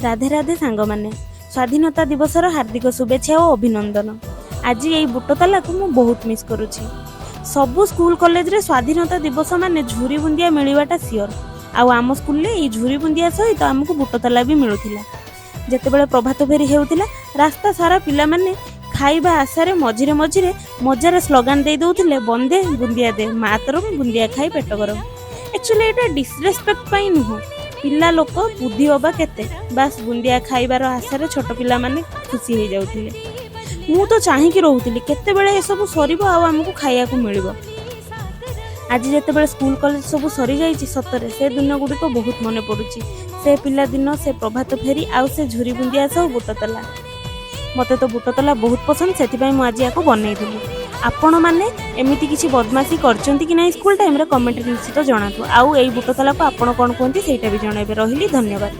ରାଧେ ରାଧେ ସାଙ୍ଗମାନେ, ସ୍ୱାଧୀନତା ଦିବସର ହାର୍ଦ୍ଦିକ ଶୁଭେଚ୍ଛା ଓ ଅଭିନନ୍ଦନ। ଆଜି ଏଇ ବୁଟତାଲାକୁ ମୁଁ ବହୁତ ମିସ୍ କରୁଛି। ସବୁ ସ୍କୁଲ କଲେଜରେ ସ୍ୱାଧୀନତା ଦିବସ ମାନେ ଝୁରି ବୁନ୍ଦିଆ ମିଳିବାଟା ସିଓର। ଆଉ ଆମ ସ୍କୁଲରେ ଏଇ ଝୁରି ବୁନ୍ଦିଆ ସହିତ ଆମକୁ ବୁଟତାଲା ବି ମିଳୁଥିଲା। ଯେତେବେଳେ ପ୍ରଭାତ ଫେରି ହେଉଥିଲା, ରାସ୍ତା ସାରା ପିଲାମାନେ ଖାଇବା ଆଶାରେ ମଝିରେ ମଝିରେ ମଜାରେ ସ୍ଲୋଗାନ ଦେଇ ଦେଉଥିଲେ, "ବନ୍ଦେ ବୁନ୍ଦିଆ ଦେ ମାତରମ୍, ବୁନ୍ଦିଆ ଖାଇ ପେଟ ଗରମ।" ଆକ୍ଚୁଆଲି ଏଇଟା ଡିସରେସ୍ପେକ୍ଟ ପାଇଁ ନୁହଁ। ପିଲା ଲୋକ, ବୁଦ୍ଧି ଅବା କେତେ? ବାସ୍, ବୁନ୍ଦିଆ ଖାଇବାର ଆଶାରେ ଛୋଟ ପିଲାମାନେ ଖୁସି ହେଇଯାଉଥିଲେ। ମୁଁ ତ ଚାହିଁକି ରହୁଥିଲି, କେତେବେଳେ ଏସବୁ ସରିବ ଆଉ ଆମକୁ ଖାଇବାକୁ ମିଳିବ। ଆଜି ଯେତେବେଳେ ସ୍କୁଲ କଲେଜ ସବୁ ସରିଯାଇଛି, ସତରେ ସେ ଦିନ ଗୁଡ଼ିକ ବହୁତ ମନେ ପଡ଼ୁଛି। ସେ ପିଲାଦିନ, ସେ ପ୍ରଭାତ ଫେରି ଆଉ ସେ ଝୁରି ବୁନ୍ଦିଆ ସହ ବୁଟତଲା। ମୋତେ ତ ବୁଟତଲା ବହୁତ ପସନ୍ଦ, ସେଥିପାଇଁ ମୁଁ ଆଜି ୟାକୁ ବନେଇଥିଲି। ଆପଣମାନେ ଏମିତି କିଛି ବଦମାସି କରିଛନ୍ତି କି ନାହିଁ ସ୍କୁଲ ଟାଇମ୍ରେ, କମେଣ୍ଟରେ ନିଶ୍ଚିତ ଜଣାନ୍ତୁ। ଆଉ ଏଇ ବୁଟତଲାକୁ ଆପଣ କ'ଣ କୁହନ୍ତି, ସେଇଟା ବି ଜଣାଇବେ। ରହିଲି, ଧନ୍ୟବାଦ।